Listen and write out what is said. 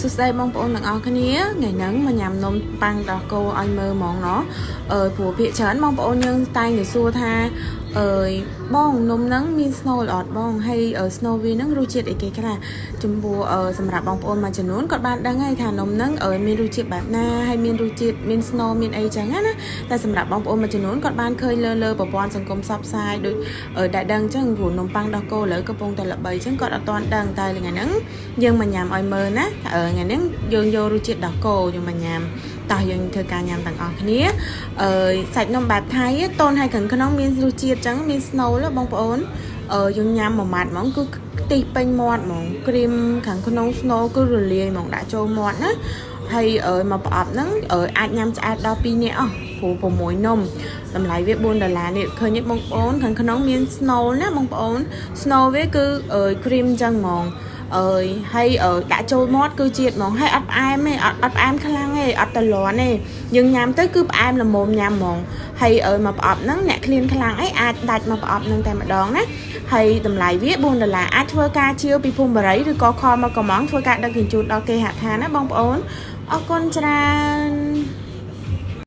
សួស្តីបងប្អូនទាំងអស់គ្នាថ្ងៃហ្នឹងមកញ៉ាំនំប៉័ងដោះគោឲ្យមើលហ្មងណោះអឺព្រោះភាគច្រើនបងប្អូនយើងតែងតែសួរថាអើយបងនំហ្នឹងមានស្នូលអត់បងហើយស្នូលវាហ្នឹងរសជាតិអីគេខ្លះចំពោះសម្រាប់បងប្អូនមួយចំនួនគាត់បានដឹងហើយថានំហ្នឹងអើយមានរសជាតិបែបណាហើយមានរសជាតិមានស្នូលមានអីចឹងណាតែសម្រាប់បងប្អូនមួយចំនួនគាត់បានឃើញលើលើប្រព័ន្ធសង្គមផ្សព្វផ្សាយដូចដែលដឹងចឹងព្រោះនំប៉័ងដោះគោឥឡូវកំពុងតែល្បីចឹងគាត់អត់ទាន់ដឹងតែថ្ងៃហ្នឹងយើងមកញ៉ាំឲ្យមើលណាថ្ងៃហ្នឹងយើងយករសជាតិដោះគោយើងមកញ៉ាំតោះយើងធ្វើការញ៉ាំទាំងអស់គ្នាអឺសាច់នំបែបថៃតូនហើយខាងក្នុងមានរសជាតិចឹងមានស្នូលបងប្អូនអឺយើងញ៉ាំមួយម៉ាត់ហ្មងគឺខ្ទិះពេញមាត់ហ្មងក្រីមខាងក្នុងស្នូលគឺរលាយហ្មងដាក់ចូលមាត់ណាហើយមកប្រអប់ហ្នឹងអាចញ៉ាំឆ្អែតដល់2នាក់អស់ព្រោះ6នំតម្លៃវា4ដុល្លារនេះឃើញទេបងប្អូនខាងក្នុងមានស្នូលណាបងប្អូនស្នូលវាគឺ cream ចឹងហ្មងអើយហើយដាក់ចូលមាត់គឺជាតិហ្មងហើយអត់ផ្អែមទេអត់អត់ផ្អែមខ្លាំងទេអត់តលន់ទេយើងញ៉ាំទៅគឺផ្អែមល្មមញ៉ាំហ្មងហើយអើយមកប្រអប់ហ្នឹងអ្នកឃ្លានខ្លាំងអីអាចដាច់មកប្រអប់ហ្នឹងតែម្ដងណាហើយតម្លៃវា4ដុល្លារអាចធ្វើការជាវពីភូមិបារីឬក៏ខមកកំងធ្វើការដឹកជញ្ជូនដល់គេហដ្ឋានណាបងប្អូនអរគុណច្រើន។